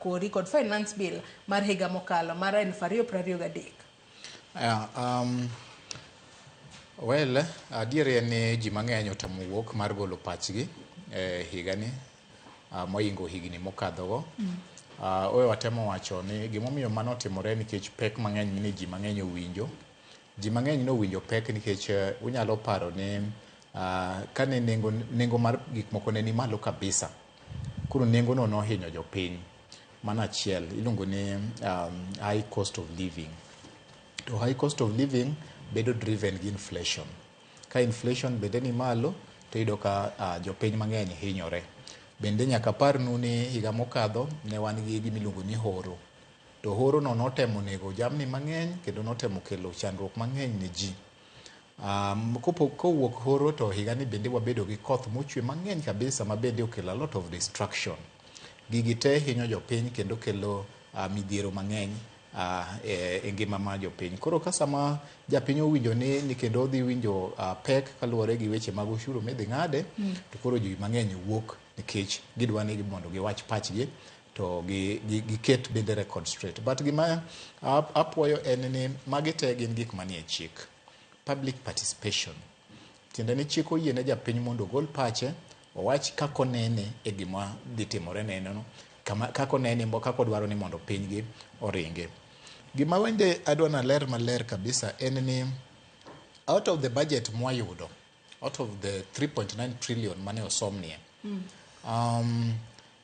Kori kod Finance Bill mar higa mokalo mar 2023. Yeah, well, adieri en ni ji mang'eny otemo wuok mar golo pachgi e higani mohingo higni mokadhogo. Owe watemo wacho ni gimomiyo mano otimore nikech pek mang'eny ni ji mang'eny owinjo. Ji mang'eny nowinjo pek nikech unyalo paro ni kane nengo mar gik moko ne ni malo kabisa. Koro nengo no nohinyo jopiny. Mano achiel iluongo ni high cost of living. To high cost of living bedo driven gi inflation. Ka inflation bende ni malo to iyudo ka jopiny mang'eny hinyore. Bende nyaka aparnu ni higa mokadho ne wan gi gima iluongo ni horo. To horo no notemo nego jamni mang'eny kendo notemo kelo chandruok mang'eny ne ji. Kowuok horo to higani bende wabedo gi koth mochwe mang'eny kabisa ma bende okelo a lot of destruction. Gigi te hinyo jopiny kendo kelo midhiero mang'eny e ngima mar jopiny. Koro ka sama japiny owinjo ni kendo odhi winjo pek kaluwore gi weche mag ushuru midhi ng'ade, to koro ji mang'eny wuok nikech gidwa ni mondo giwach pachgi to giket bende record straight. But gima apuoyo en ni magi te gin gik manie chik. Public participation. Tiende ni chik oyie ne japiny mondo ogol pache, owach kaka onene e gima dhi timore neno, kaka onene, kaka odwaro ni mondo pinygi oringi. Gima bende adwa naler maler kabisa en ni out of the budget mwayudo, out of the 3.9 trillion mane osomnie,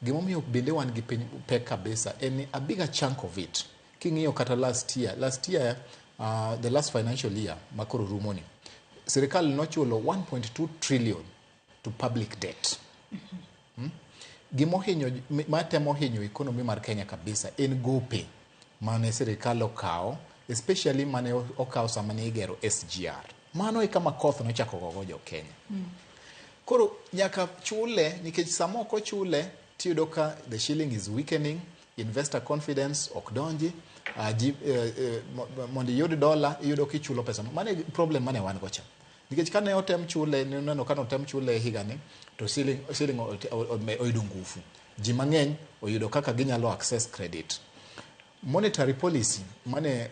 gimomiyo bende wan gi piny pek kabisa en ni a bigger chunk of it king'iyo kata last year, the last financial year makoro rumoni, sirikal nochulo 1.2 trillion to public debt. Gimohinyo matemo hinyo economy mar Kenya kabisa en gope mane sirikal okawo, especially mane okawo sama ne igero SGR. Mano e kama koth nochako gogo jo Kenya. Koro nyaka chule nikech sama ok ochule tiyudo ka the shilling is weakening, investor confidence ok donji, ji, mondo iyud dola iyudo kichulo pesa. Mano e problem mane wan go cha. Nikech kane otem chule, neno kane otem chule higani, to shilling oyudo ngufu. Ji mang'eny oyudo kaka ginyalo access credit. Monetary policy mane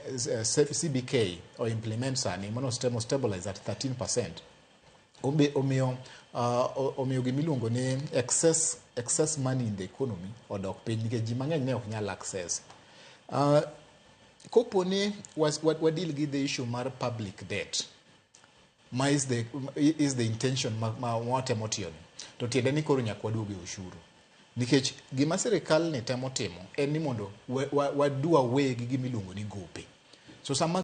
CBK o implement sani mano temo stabilize at 13%. Omiyo gimiluongo ni excess money in the economy odok piny nikech ji mang'eny ne ok nyal access. Kopo ni wadeal gi the issue mar public debt ma is the intention ma watemo tiyoni, to tiende ni koro nyaka waduog e ushuru nikech gima sirikal ni temo timo en ni mondo wa do away gi gimiluongo ni gope. So sama